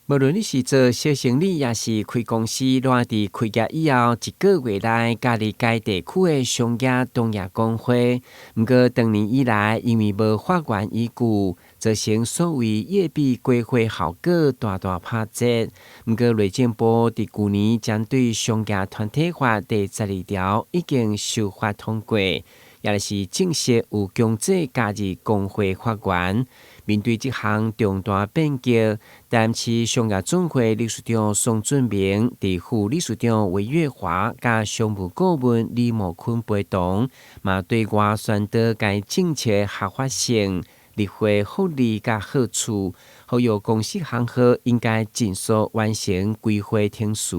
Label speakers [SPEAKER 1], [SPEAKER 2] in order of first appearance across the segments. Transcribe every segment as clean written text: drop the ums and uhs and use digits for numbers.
[SPEAKER 1] 無論你是做小生意，抑是開公司，攏愛佇開業以後一個月內加入該地區的商業同業公會。毋過長年以來，因為無法源依據，造成所謂業比規劃效果大大拍折。毋過內政部佇舊年針對商業團體法第12條已經修法通過，也就是正式有強制加入公會法源。面對這項重大變革，台南市商業總會理事長宋俊明、佇副理事長韋月華佮商務顧問李茂坤陪同，嘛對外宣導該政策合法性、立法福利佮好處，呼籲公司行號應該盡速完成規劃程序，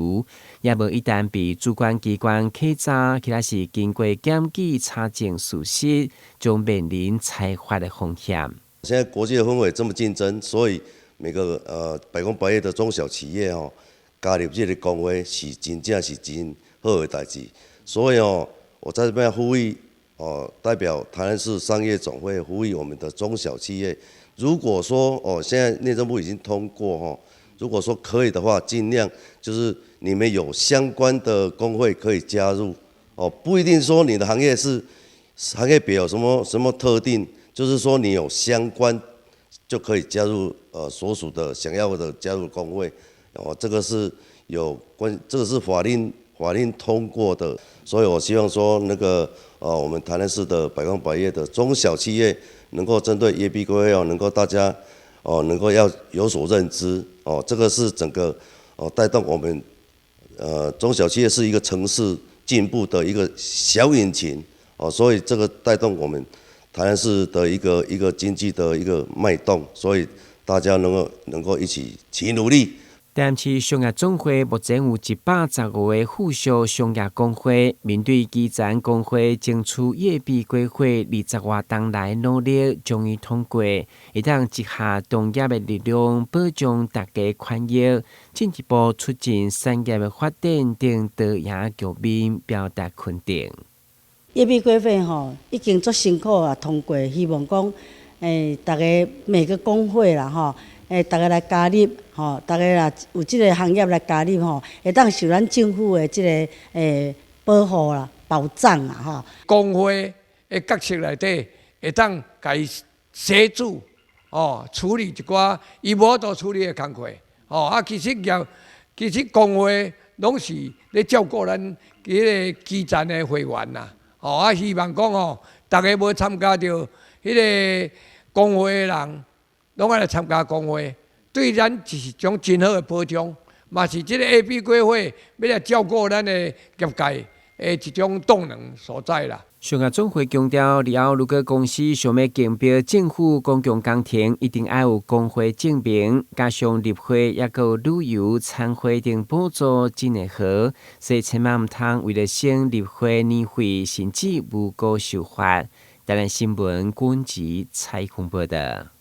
[SPEAKER 1] 也無一旦被主管機關稽查，或者是經過檢舉查證屬實，將面臨裁罰的風險。
[SPEAKER 2] 現在國際的氛圍這麼競爭，所以每個百工百業的中小企業哦，加入這個公會是真正是真好的代誌。所以哦，我在這邊呼籲哦，代表台南市商業總會呼籲我們的中小企業，如果說哦，現在內政部已經通過哦，如果說可以的話，盡量就是你們有相關的公會可以加入哦，不一定說你的行業是行業別有什麼什麼特定。就是說，你有相關就可以加入，所屬的想要的加入公會，哦，這個是有關，這個是法令通過的，所以我希望說，那個，我們台南市的百工百業的中小企業，能夠針對業比規會哦，能夠大家，哦，能夠要有所認知，哦，這個是整個，哦，帶動我們，中小企業是一個城市進步的一個小引擎，哦，所以這個帶動我們台南市的一個經濟的一個脈動，所以大家能夠一起齊努力。
[SPEAKER 1] 台南市商業總會目前有115個附屬商業公會，面對基層公會爭取業比規劃20外冬來努力，終於通過，會當集合同業的力量，保障大家權益，進一步促進產業的發展等多贏局面，表達肯定。
[SPEAKER 3] 業比規劃吼已經足辛苦啊通過，希望講逐家每個公會啦吼，逐家來加入吼，逐家若有這個行業來加入吼，會當受咱政府的這個保護啦、保障啊吼。
[SPEAKER 4] 公會的角色內底，會當共伊協助哦處理一寡伊無法度處理的工課哦啊，其實業其實公會攏是咧照顧咱彼個基層的會員啦。哦啊，希望講吼，逐家無參加著彼個公會的人，攏愛來參加公會，對咱是一種真好的保障，嘛是這個業比規劃欲來照顧咱的業界的一種動能所在啦。
[SPEAKER 1] 商業總會強調，日後如果公司想欲競標政府公共工程，一定愛有公會證明，加上入會，抑閣有旅遊、餐費等補助，真會好，所以千萬毋通為了省入會年費，甚至無辜受罰。台南新聞軍籍採訪報導。